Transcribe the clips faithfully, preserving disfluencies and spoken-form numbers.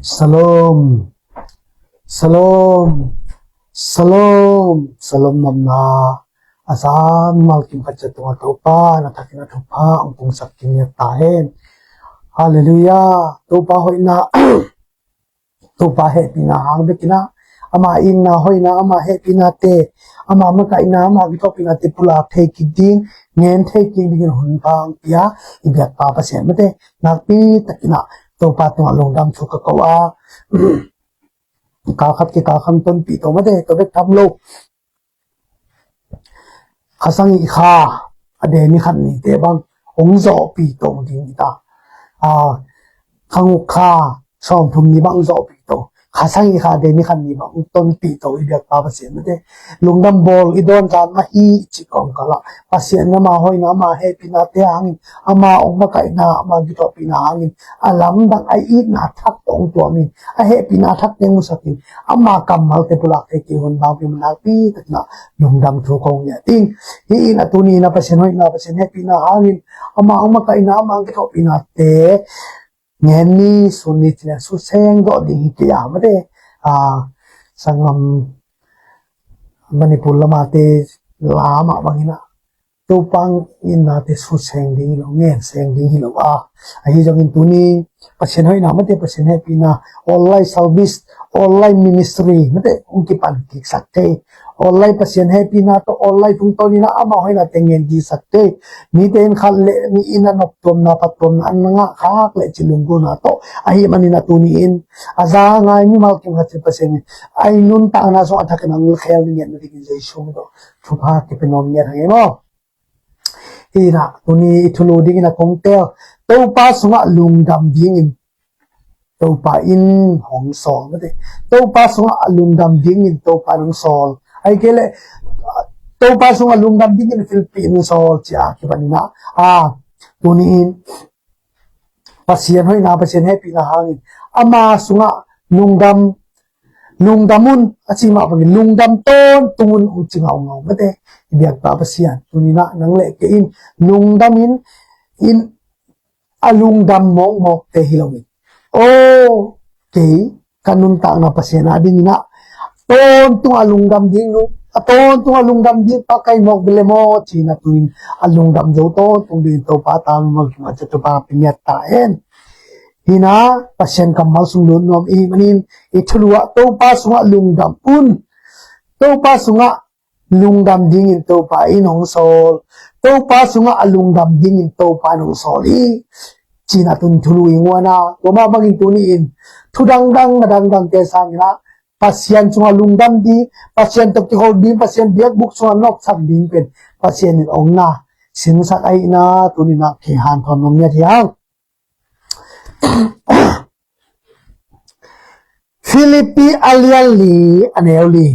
Shalom. Shalom. Shalom. Shalom namna. A zan mal kim khat ciat tungah Topa na thakin a thupha hong pungsak kim ngiat ta hen. Halleluiah. Topa hoihna, Topa hehpihna hang bekin ah, ama itna hoihna, ama hehpihnate, ama makaihna, ama kithuahpihnate pulak thei kik ding, ngen thei kik dingin hun pha hong pia i biakpa Pasian mate, nakpi takin ah Topa tungah lungdam thu ka ko a, kal khat kikal khat tonpih to mate, tua bek tham lo. Kha sagih kha a deni khat nite bang hong zawhpih to ding hi ta. A, kha guk kha sawmthum ni bang zawhpih to. Kha sagih kha a deni khat ni bang hong tonpih to i biakpa Pasian mate. Lungdam bawl i dawn zan mah hi cih kawmkal ah Pasian in ama hoihna, ama hehpihnate hangin, ama hong makaihna, ama kithuahpihna hangin a lamdang a itna thak tawh hong tuamin, a hehpihna thak teng musakin, ama kammalte pulak thei kik hun bang pia, nakpi takin ah lungdam thu kong ngiat ing. Hih in a tuni in a Pasian hoihna, Pasian hehpihna hangin ama hong makaihna, ama hong kithuahpihnate ngen ni, sun ni, cih leh sut seng dawh ding hi kei a mate. A, sanggam Manipur lamate lamah bangin ah Topa hong itnate sut seng ding hi lo, ngen seng ding hi lo a. Ahi zongin tuni Pasian hoihna mate, Pasian hehpihna, online service, online ministry mate hong kipan kiksak thei, online Pasian hehpihna tawh online tungtawn in ah ama hoihnate ngen kiksak thei, mite in khat le nih in a noptuamna, phattuamna an na ngah khak leh cih lunggulhna tawh ahih manin a tuni in a za ngai mimal kim khat ciat Pasian in a i nuntakna sungah a thakin hong khel ni ngiatna dingin Jesu min tawh thupha kipia nuam ngiat hang e maw. Hi in ah tuni i thulu dingin a kong teel, Topa sungah lungdam dingin Topa in hong sawl mate. Topa sungah lungdam dingin Topa in hong sawl. Ahih kei leh Topa sungah lungdam dingin Filipi in hong sawl ci-a kipan in ah, a, tuni in Pasian hoihna, Pasian hehpihna hangin ama sungah lungdam, lungdam un a ci mah bangin lungdam tawntung un hong ci ngaungau mate. I biakpa Pasian, tuni in ah nang le kei in lungdam in, in a lungdam mawkmawkte hi loin, aw, kei ka nuntakna Pasian a dingin ah tawntung a lungdam ding, a tawntung a lungdam ding pa ka hi mawk bel e maw ci-in ah tuni in a lungdam zo tawntung dingin Topa tangval kim a ciat Topa pia ngiat ta hen. Hi in ah Pasian kammal sung lut nuam i hih manin i thulu ah Topa sungah lungdam un, Topa sungah lungdam dingin Topa in hong sawl, Topa sungah a lungdam dingin Topa in hong sawl hi ci-in ah tuni thulu i nguan a, tua mah bangin tuni in thu dangdang na dangdangte sangin ah Pasian sungah lungdam ding, Pasian tawh kiho ding, Pasian biakbuk sungah nopsak ding pen Pasian in hong na sinsak ahihna tuni in ah kihanthawn nuam ngiat hi hang. Filipi a lian li a neu li.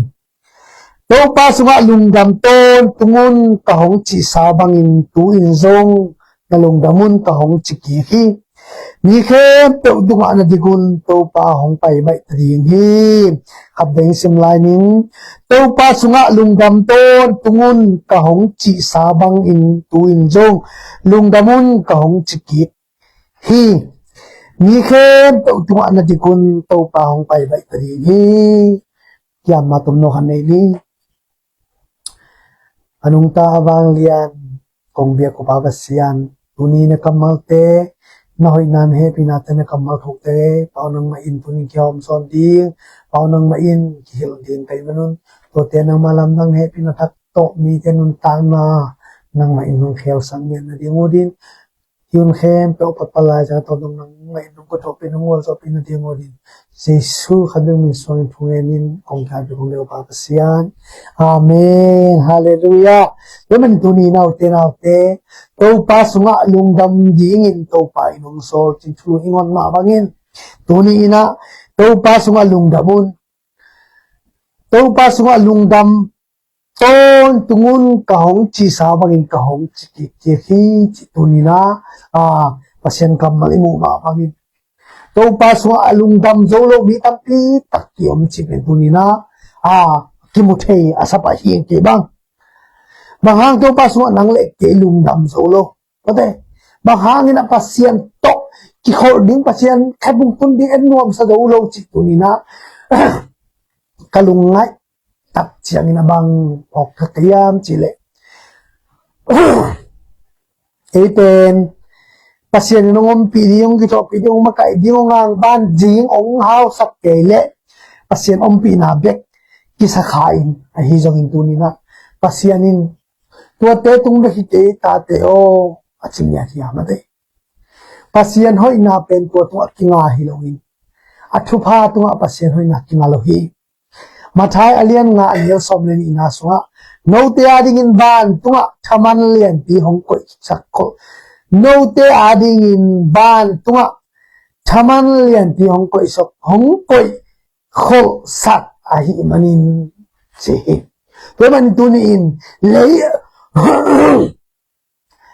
Topa sungah lungdam tawntung un ka hong cihsa bangin tu-in zong na lungdam un ka hong ci kik hi. Mi khempeuh tungah na dik un Topa hong pai baih ta ding hi. Khat vei sim lai ning. Topa sungah lungdam tawntung un ka hong cihsa bangin tu-in zong lungdam un ka hong ci kik hi. Mi khempeuh tungah na dik un Topa hong pai baih ta ding hi. Kiamma tomno khat nei ni. A nungta a vanglian kong biak uh Pa Pasian, tuni na kammalte, na hoihna, na hehpihnate, na kammal thokte Pau nangmah in tuni kihawmsawn ding, Pau nangmah in kihilh ding ka hih manun, tuate nangmah lamdang hehpihna thak tawh mite nuntakna nangmah in hong khelsak ngiat nading uh din, hi hun khempeuh patpat lai zang tawh dong nangmah in hong khuthawhpih, hong gualzawhpih nading uh din, Jesu khat bek min suangin thu ngenin kong kiangpih kong deuh Pa Pasian. Amen. Halleluiah. Tua manin tuni naute, naute, Topa sungah lungdam dingin Topa in hong sawl cih thu i nget mah bangin, tuni in ah Topa sungah lungdam un. Topa sungah lungdam tawntung un ka hong cihsa bangin ka hong ci kik hi, ci tuni in ah, a, Pasian kammal i muh mah bangin, Topa sungah a lungdam zo lo mi tampi tak kiom cih pen tuni in ah, a, kimu thei a sa pah hi ing kei bang. Bang hang Topa sungah nang le kei lungdam zo lo? Tua te, bang hangin a Pasian tawh kikholh ding, Pasian khat bung tun ding en nuamsa zo lo cih tuni-in ah ka lungngaih tak ciangin a bang phawk ka hiam cih leh, ei pen Pasian in hong ompih ding, hong kithuahpih ding, hong makaih ding, hong angvan ding, hong hausak kei leh Pasian ompihna bek kisa kha in, ahi zongin tuni-in ah Pasian in tuate tung bek hi kei tate aw, a ci ngiat hiam a te. Pasian hoihna pen tua tungah kinga hi loin, a thupha tungah Pasian hoihna kinga lo hi. Matthai a lian nga a neu sawm le nihna sungah, note adingin vantungah thaman lianpi hong koihsak khol. Note adingin vantungah thaman lianpi hong koihsak, hong koihkholhsak ahih manin ci hi. Tua manin tuni-in lei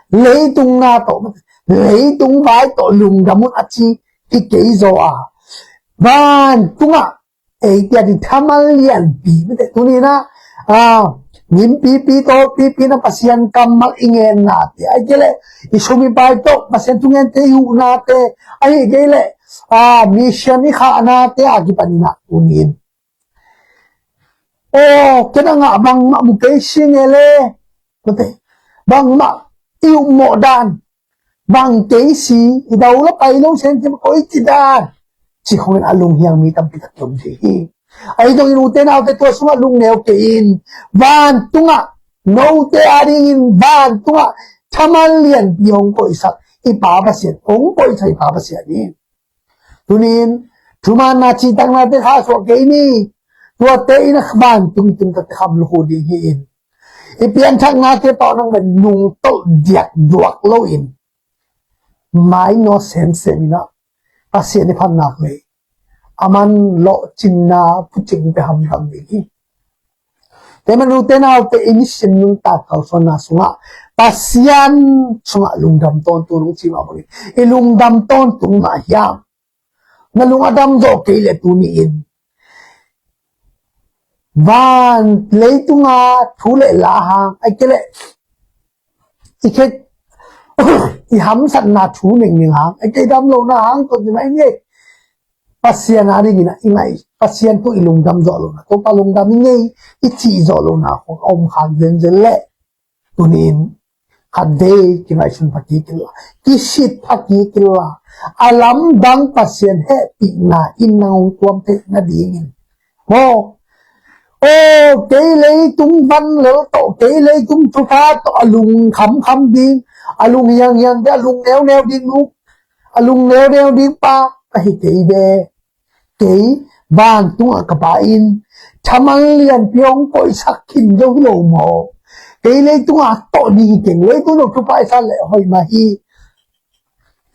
leitung na tawh, leitung vai tawh lungdam un a ci hi kei zaw a, vantungah eite ading thaman lianpi, mite tuni-in ah, a, gimpipi tawlpipi na Pasian kammal i gennate, ahih kei leh i sum i pai tawh Pasian thungente i huhnate, ahih kei leh, a, mission i khahnate a kipanin ah tuni-in aw, ken a ngah bangmah mu kei si ngei le, mite, bangmah i upmawh dan, bang kei si, i dau la pai lo sen kim koi ci dan, ci khong in a lunghiang mi tampi tak ki om thei hi. Ahi zongin ute naute, tua sungah lungneu kei in, vantungah note adingin vantungah thaman lianpi hong koihsak i Pa Pasian, hong koihsak i Pa Pasian in tuni-in thumaanna, cihtaknate khahsuah kei ni. Tuate in a vantung i tung takte kham lukhu ding hi in, i pianthaknate tawh nang pen nungtolh diakduak loin, mainawt semsem in ah Pasian i phatna vei, a man lawhcinna phucing pia hamdam ding hi. Tua manin ute naute, i mission nuntak kalsuanna sungah Pasian sungah lungdam tawntung, nong cih mah bangin i lungdam tawntung mah hiam? Na lung a dam zawh kei leh tuni-in van leitunga thu le la hang, ahih kei leh i khe i hamsatna thu ningning hang, ahih kei leh i dam lohna hang tawh ci mah i ngei. Pasian adingin ah i ngaih, Pasian tawh i lungdam zawh lohna, Topa lungdam i ngei i cih zawh lohna khong a om khak zenzen leh, tuni-in khat vei kingaihsun pha kik inla, kisit pha kik inla, a lamdang Pasian hehpihna in nang hong tuam theih nadingin maw, aw, kei leitung van lel tawh, kei leitung thupha tawh a lung khamkham ding, a lung hianghiang ding, a lung neuneu ding, a lung neuneu ding pa ka hi kei ve. Kei vantungah ka Pa in thaman lianpi hong koihsak khin zo hi lo maw? Kei leitungah tawh ding hi keng, leitung lo thupha i san leh hoih mah hi.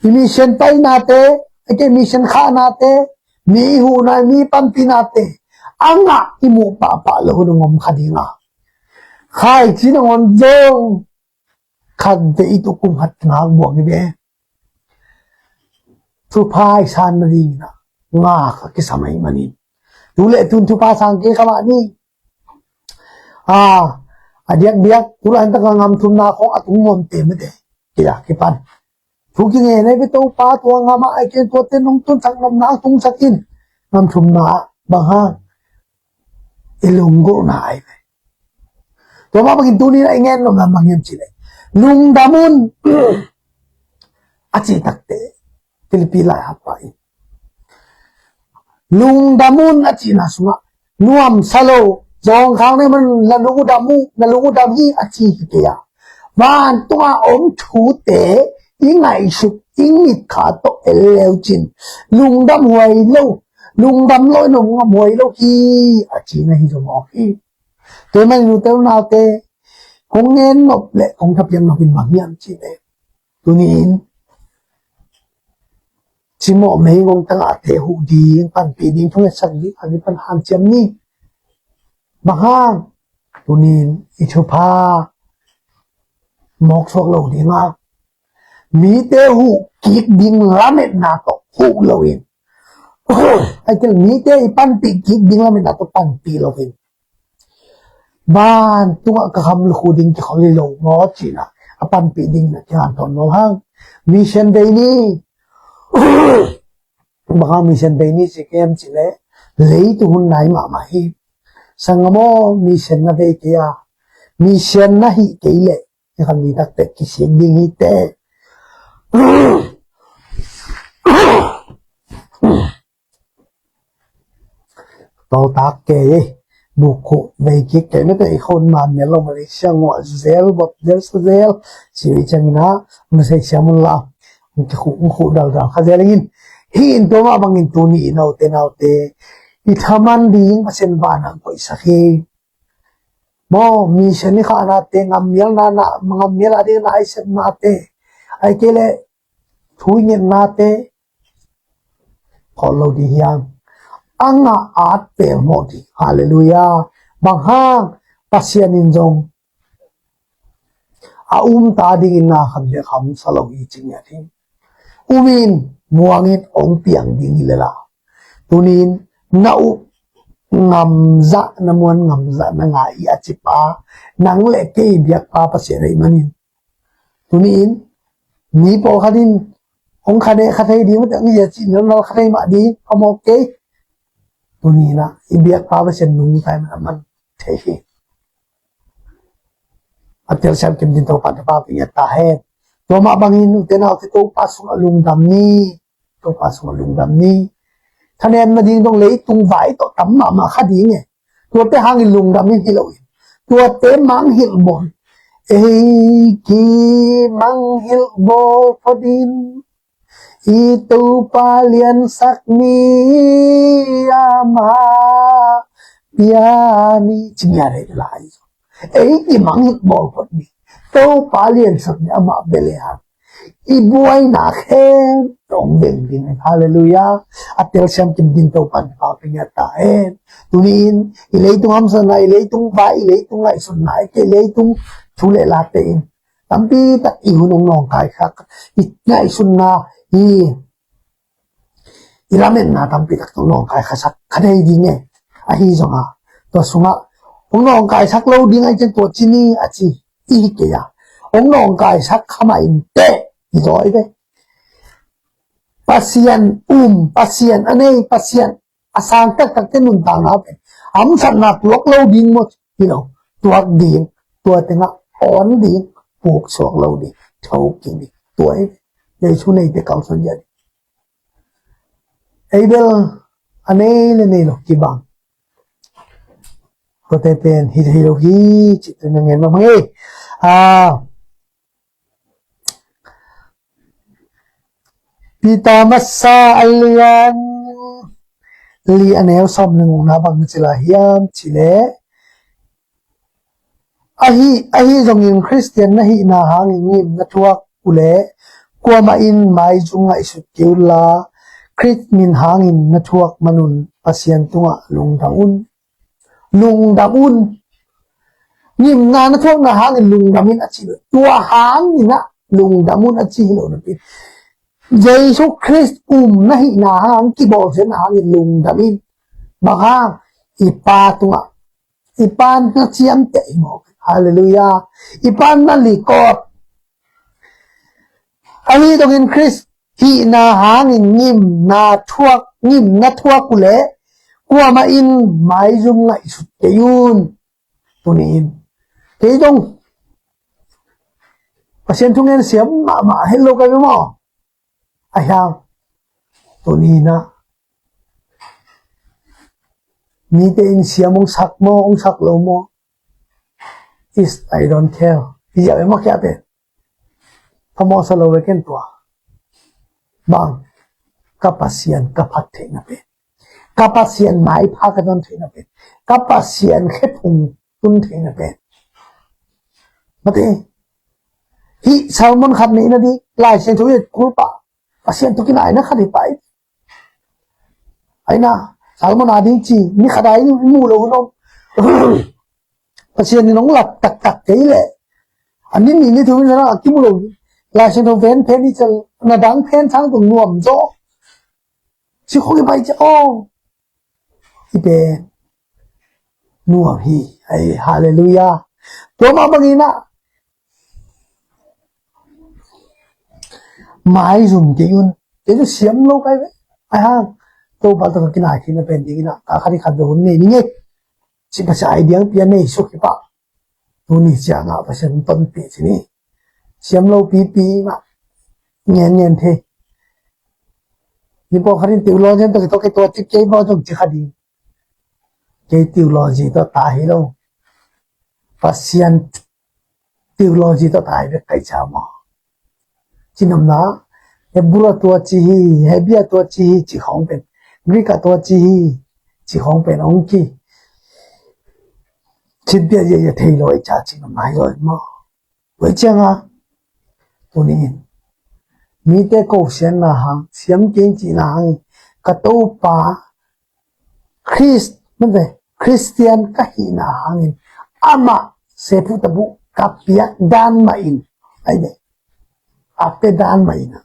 I mission painate, ahih kei leh mission khahnate, mi huhna, mi panpihnate a ngah i muh pahpah lo hun hong om kha ding a, khaici nangawn zong khat vei i tukum khat ngak buak hi ve. Thupha i san nadingin ah ngak a kisam ahih manin, tu le tun thupha sang kei kha mah ni. A, a diakdiak tu laitakin a ngam thumna khong a tung nuamte mite, kei a kipan thu kingen ei ve, Topa, tua ngam ah, ahih kei leh tuate nong tunsak nopna tungsak in. Ngam thumna ah bang hang? I lunggulhna ahi ve. Tua mah bangin tuni-in a i gen nopna bang hiam cih leh, lungdam un a cih takte, Philippi lai-atpa in lungdam un a cihna sungah nuamsa lo, zawngkhal na hih manin na lung uh dam uh, na lung uh dam hi a ci hi kei a, vantungah om thute i ngaihsut, i mitkha tawh en le uh cin lungdam huai lo, lungdam lo in om ngam huai lo hi a cihna hi zaw mawk hi. Tua manin ute naute, kong gen nop le kong thapiak nop in bang hiam cih leh, tuni-in cimawh meigong tagahte huh ding, panpih ding, thungetsak ding a kipan hanciam ni. Bang hang? Tuni-in i thupha mawk suak lo ding a, mite huh kik ding lametna tawh huh loin, ahih kei leh mite i panpih kik ding lametna tawh panpih loin, vantungah ka kham lukhu ding kikhol hi lo maw cihna a panpih dingin a kihanthawn nuam hang. Mission vei ni. Bang hang mission bei ni ci kem cih leh, leitung hun nai mahmah hi. Sanggam aw, mission na bei kei a, mission na hih kei leh, i khan mi takte kisik ding hi teh. Tawltak kei, buk khuh vei kik kei mete, i khun man mel lo Malaysia nguah zel, bot zel, sa zel, ci vei ciangin ah, na sei siam un la, kikhuh, khuh dal dal kha zel ingin. Hi in tua mah bangin tuni in aute naute, i thaman ding Pasian vanah koihsak hi. Maw, mission i khahnate, ngam mial na, na, ngam mial a ding na i sepnate, ai kei leh, thu i ngetnate, khawl lo ding hiam? A ngah at pelmawh ding. Halleluiah. Bang hang, Pasian in zong a um ta dingin na khat bek hamsa lo hi ci ngiat hi. Um in, muang in, hong piang ding hi lel a. Tuni in, na up ngamzah, na muan ngamzah, na ngai a cipa, nang le kei biakpa Pasian ahih manin. Tuni in, mi pawlkhat in, hong kha ne kha thei ding, mate, hong hia cih na nal kha thei mah ding, a mawk kei. Tuni in ah, i biakpa Pasian nungta in a man thei hi. A telsiam kim ding Topa, Topa pia ta hen. Tua mah bangin, ute naute, Topa sungah lungdam ni. Topa sungah lungdam ni. Thanemna ding dong leitung vai tawh tam mahmah kha ding e. Tuate hangin lungdam in hi lo in. Tuate mangngilh bawl. Ei ki mangngilh bawl phot in. I Topa liansak ni ama pia ni. Ci ngiat hi lai. Ei ki mangngilh bawl phot ni. Topa liansak ni ama bia le hang. I buaina khempeuh hong veng ding. Halleluiah. A telsiam kim ding Topa in pau pia ta hen. Tuni in, i leitung hamsatna, i leitung vai, i leitung ngaihsutna, i leitung thu le late in tampi tak i hun hong nawngkaisak, i ngaihsutna, i, i lametna tampi tak hong nawngkaisaksak kha thei ding e. Ahi zongin, tua sungah hong nawngkaisak lo ding ahih ciang tua ci ni a ci. I hi kei a, hong nawngkaisak kha mah in teh, i zaw i ve. Pasian um, Pasian a nei, Pasian a sang taktakte nuntakna pen hamsatna tuak lo ding maw? Hi lo, tuak ding, tua tengah awn ding, puksuak lo ding, thokik ding. Tua hi, Jesu neite kalsuan ding. Ei bel a nei le nei lo kibang. Tuate pen hi, hi lo hi, cih tu na ngen mah hi. Ah, Peter masa a lian li a neu sawm le gukna bang na ci lai hiam cih leh, ahi, ahi zongin Khristian na hihna hangin ngim na thuak uh leh, kuamah in maizum ngaihsut kei un la, Khrist min hangin na thuak man un Pasian tungah lungdam un. Lungdam un. Ngimna na thuakna hangin lungdam in a ci lo. Tua hangin ah lungdam un a ci hi lo napi, Jesu Khrist um na hihna hang, kibawlsiatna hangin lungdam in. Bang hang? I Pa tungah. I Pa na ciamteh hi mawk. Halleluiah. I Pa na likawt. Ahi zongin Khrist hihna hangin ngimna thuak, ngimna thuak uh leh, kuamah in maizum ngaihsut kei un. Tuni in kei zong Pasian thungen siam mahmah het lo ka hi maw? Ahi hang, tuni in ah, mite in siam hong sak maw, hong sak lo maw? Is, I don't care. Hi ziau e maw, kia pen phamawhsa lo ve ken tua. Bang? Ka Pasian ka phat theihna pen, ka Pasian maipha ka don theihna pen, ka Pasian khephung tun theihna pen. Mate, hih sermon khat neihna ding, Lai Siangtho i et kul pah, Pasian tawh kinaina khat hi pah. Aina, sermon a ding ci, ni khat a i mu lo hun om. Pasian in hong lak taktak kei leh, a ni nih ni thum in zong a kimu lo. Lai Siangtho ven phen i cel, na dang phen sang tung nuam zaw. Sikhawk i pai ci, aw, i pen nuam hi. Ai, halleluiah. Tua mah bangin ah, maizum kei un. Kei tu siam lo kai ve. Ai hang, Topa tawh ka kinai theihna pen dingin ah, ka khat i khat ve hun nei ni ngei. Ci Pasian ai diang pia nei suk hi pah. Tuni ciangah Pasian tonpih ci ni. Siam lo pipi mah. Ngen ngen thei. Ni pawh khat in theology tawh kei tua cik kei pawh zong ci kha ding. Kei theology tawh ta hi lo. Pasian theology tawh ta hi bek kai cia maw. Cinopna, Hebrew a tua ci hi, Hebrew a tua ci hi, ci khawng pen. Greek a tua ci hi, ci khawng pen hong ki. Cin pia zia zia thei lo i ca cinopna hi lo maw. Tua cianga, tuni in. Mite ko sianna hang, siam keng cihna hang, ka Topa, Khrist, mate, Khristian ka hihna hangin, amah, sepu tabu, ka piak dan mah in, ai ne, a pe dan mah in,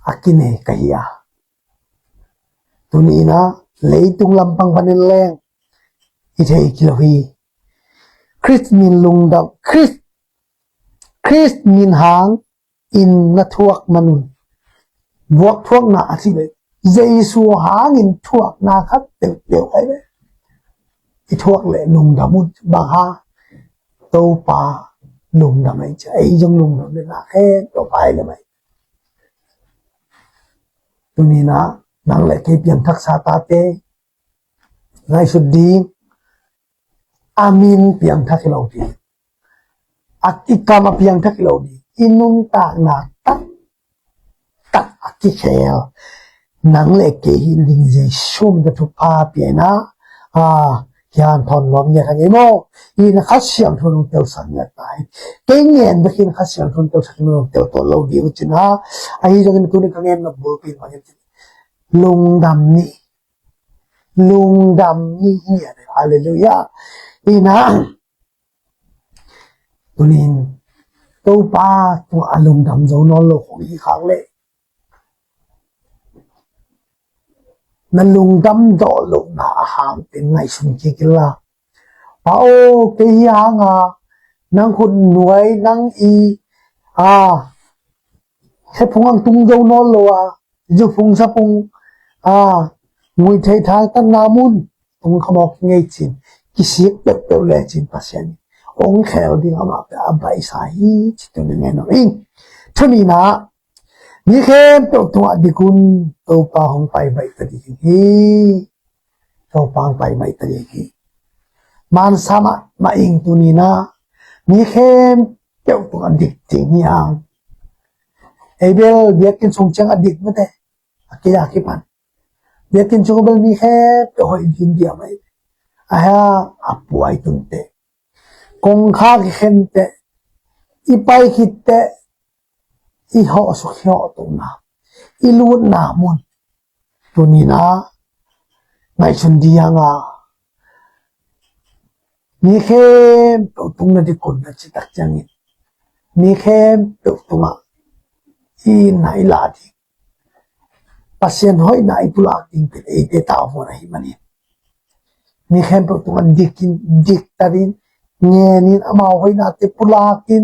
a kinei ka hi a. Tuni in a, leitung lampang panin leng, i thei kilo hi. Khrist min lungdam, Khrist, Khrist min hang, in na thuak manun. Buak thuakna a ci ve. Jesu hangin thuakna khat peuhpeuh ai ve. I thuak le lungdam un. Bang ha, Topa lungdam ai cia. Ei zong lungdam le na khen Topa ai le mai. Tuni in a, nang le kei piangthak sa tate. Ngaihsut ding. A min piangthak hi lo ding. A kikam a piangthak hi lo ding. I nuntakna taktak a kikhel. Nang le kei hi ding Jesu min ka thupha pia in a. A, hian thawn nuam ngiat hang ei maw. I na Kha Siangtho nong telsak ngiat ta hi. Kei ngen bek hi na Kha Siangtho nong telsak nong tel tawn lo ding uh cin a. Ahi zongin tuni ka ngen na bulpi in bangin lungdam ni. Lungdam ni hi a, halleluiah. Ina, tunin Topa tungah a lungdam zo nawn lo khong hi khak leh, na lungdam dawh lohna a hang pen ngaihsun kik inla. Pa aw, kei hi hanga nang khut nuai, nang i, a, khephung ang tung zo nawn lo a, zuphung saphung, a, ngui thei thangtatna mun tung khamawk ngei cin, kisik peuhpeuh le cin Pasian in ong khel ding amah pia a baihsa hi ci tuni ngen aw ing. Thu nihna, mi khempeuh tungah dik un, Topa hong pai baih ta ding hi. Topa hong pai baih ta ding hi. Mansa mah, mah ing tuni na, mi khempeuh tungah dik ding hi hang. Ei bel biakinn sung ciang a dik mate, a kei a kipan. Biakinn sung bel mi khempeuh hoih ding dia mai. A hia a puai tunte. Kongkha kikhente, i pai khitte, i hawh suk i hawh tokna, i lutna mun. Tuni na, ngaihsun ding hanga, mi khempeuh tung na dik un na citak ciangin, mi khempeuh tungah i na i lah ding. Pasian hoihna i pulak ding pen eite tavuan ahi manin, mi khempeuh tungah dikin, diktatin, ngenin, amau hoihnate pulakin,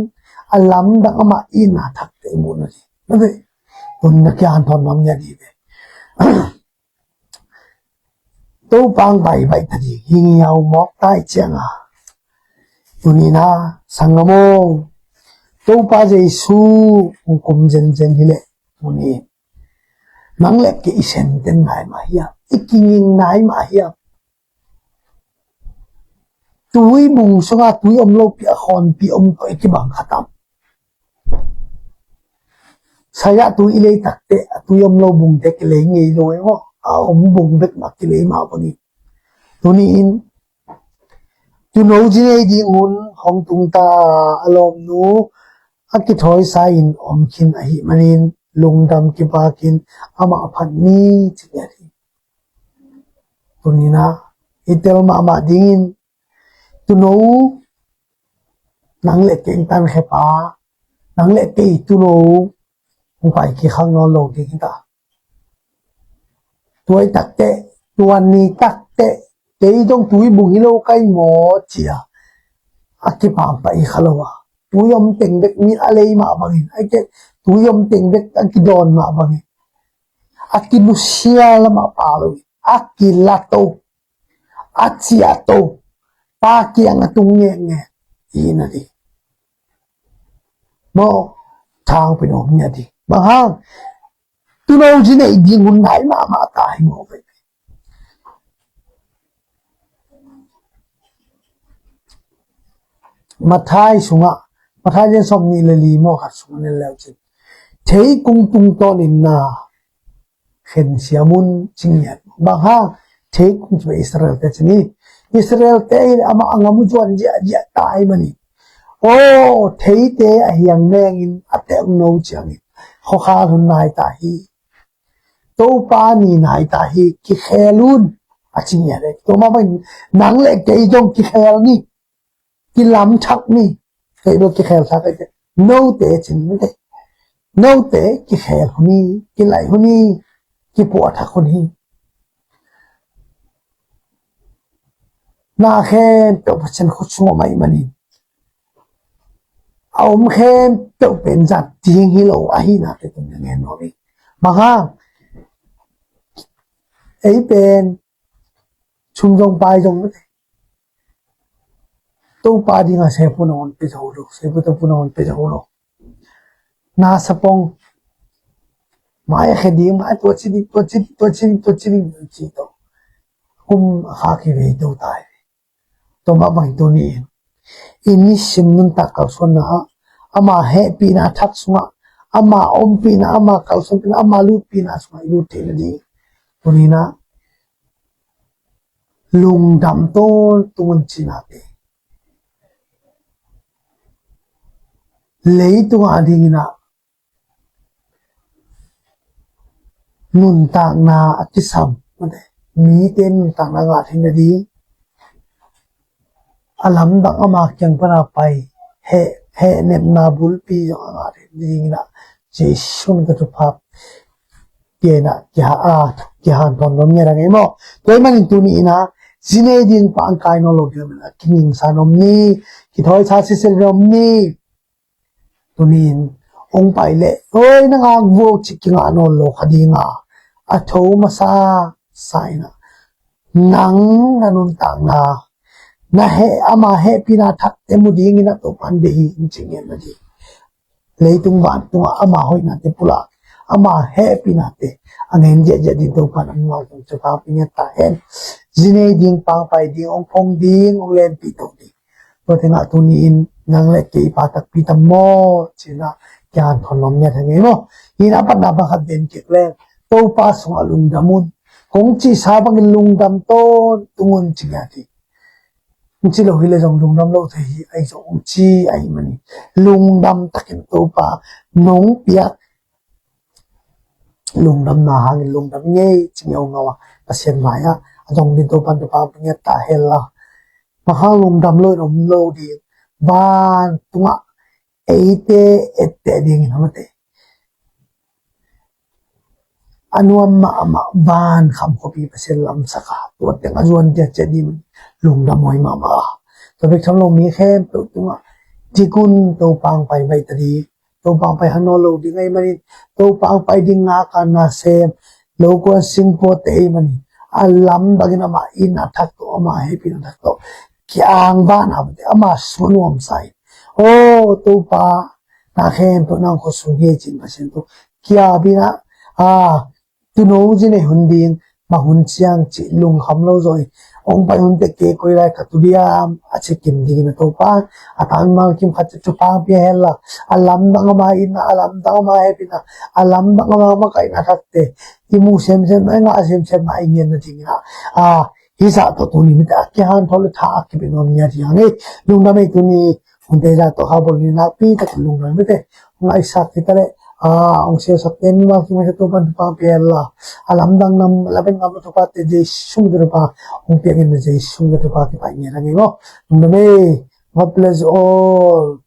a lamdang amah itna thakte i muh na ding. Tun na kiang thawn nuam ngiat hi ve. Topa hong pai baih ta ding hi ngiau mawk ta i cianga, tuni na, sanggam aw, Topa Jesu hong kum zenzen hi leh, tuni nang le kei i senten nai mah hiam, i kinging nai mah hiam? Tui bung sunga tui om lopi a khawnpi om tawh i kibang khatam. Saya tui i lei takte, a tui om lo bungte kilei ngei lo e maw? A om bung bek mah kilei mah bangin. Tuni in, tuuno zi nei ding hun hong tung ta, a lawmnu a kithawi sa in om khin ahih manin, lungdam kipakin amah phat ni ci ngiat hi. Tuni na, i tel mahmah dingin, tuuno, nang le kei tankhepa, nang le kei tuuno, hong pai kik khak nawn lo ding hi ta. Tua i takteh, tua ni takteh, kei dong tui bung hi lo kai maw cia, a kipampa i kha lo a. Tui om teng bek mi a lei mah bangin, ai kei, tui om teng bek a kidawn mah bangin, a kinusia lamah pha lo, a kilato, a ciahto, Pa kiang a tung ngekngek i na ding. Maw, thangpi nuam ngiat ding. Bang hang, tuuno ci neih ding hun nai mahmah ta hi maw. Matthai sungah, Matthai lian sawmnih le li maw khat sungah en leu cin, theikung tungtawnin na khensiam un ci ngiat. Bang hang, theikung ci bang Israel te ci ni. Israel te in amah a ngam uh zuan ziahziah ta ahih manin, aw, theite a hiang mengin a teh no ciangin, khuakhal hun nai ta hi. Topa ni nai ta hi, kikhel un, a ci ngiat e. Tua mah bangin nang le kei zong kikhel ni, kilamthak ni. Kei bel kikhel thak e. Note cin mite, note kikhel hun hi, kilaih hun hi, kipuahthak hun hi. Na khempeuh Pasian khut sungah om ahih manin, a om khempeuh pen zat ding hi lo ahihna te tun na ngen nuam hi. Bang hang, ei pen, sum zong pai zong mite, Topa dinga sepu nangawn pia zo lo, sepu topu nangawn pia zo lo. Na sapong, mai a khe ding, mai tua ci ding, tua ci ding, tua ci ding, tua ci ding, ci to. Kum a kha kivei to tai. Tua mah bang tuni in, i nisim nuntak kalsuanna ah, ama hehpihna thak sungah, ama ompihna, ama kalsuanpihna, ama lutpihna sungah i lut theih nading, tuni in ah lungdam tawntung un cihna te. Leitung a dingin ah nuntakna a kisam, mite nuntakna ngah theih nading, a lamdang ama kiang pana pai, heh, hehnepna bulpi zong a ngah theih nadingin ah Jesu min tawh thupha pia in ah kiha, a, kihanthawn nuam ngiat a ngei maw. Tua ahih manin tuni in ah zi nei ding pangkai nawn lo ding a, kingingsa nuam ni, kithawi sa sisel nuam ni. Tuni in hong pai leh, oi, na ngak vuau cih kingah nawn lo kha ding a, a tho masa sa in ah nang na nuntakna, na heh, ama hehpihna thak te mu dingin ah Topa'n deih hi, hong ci ngiat nading. Leitung vantungah ama hoihnate pulak, ama hehpihnate a ngen ziahziah ding Topa'n a mimal tungah thupha pia ngiat ta hen. Zi nei ding, pangpai ding, hong phong ding, hong lenpih to ding. Tua tengah tuni in nang le kei i pa takpi tam maw, ci-in ah kihanthawn nuam ngiat a ngei maw. Hi in ah a patna bang khat gen kik leng, Topa sungah lungdam un. Kong cihsa bangin lungdam tawntung un ci ngiat hi. Hong ci lo hi leh zong lungdam lo thei hi, ahi zong hong ci ahih manin lungdam takin Topa nong piak lungdamna hangin lungdam ngei ci ngiat uh ngau a, Pasian mai-ah a dong ding Topa'n thupha pia ngiat ta hen la. Bang hang lungdam lo in om lo ding, vantungah eite etteh dingin hamate a nuam mahmah van kham khuapi Pasian lamsak a, tua teng a zuan ciatciat ding lungdam huai mahmah a. Tua bek tham lo mi khempeuh tungah dik un, Topa hong pai baih ta ding. Topa hong pai hang nawn lo ding ahih manin, Topa hong pai ding ngak a nasem, lo kuan singkuate ahih manin, a lamdangin ama itna thak tawh, ama hehpihna thak tawh ki-angvahna mate ama sung nuamsa in, aw Topa, na khempeuh nang khut sung hi e ci-in Pasian tawh ki-ap in ah, a, tuuno zi nei hun ding, bang hun ciang cih lungkham lo zaw in, hong pai hun teh kei koi lai ka tu diam a ci kim dingin ah Topa'n a tan mal kim khat thupha pia hen la, a lamdang ama itna, a lamdang ama hehpihna, a lamdang ama makaihna thakte i muh semsem, i ngah semsem, i ngen nadingin ah, a, hih zah tawh tuni mite a kihanthawn le tha a kipia nuam ngiat hi hang e. Lungdam ei tuni, hunte zah tawh kha bawl ni nakpi takin lungdam mite. Ngaihsak hi ta leh, a, hong siasakte mimal kim mite Topa'n thupha pia hen la, a lamdang nam, a lamdang nam thupha te Jesu min thupha hong piak in, Jesu min thupha kipai ngiat a ngei maw. Lungdam ei. God bless you all.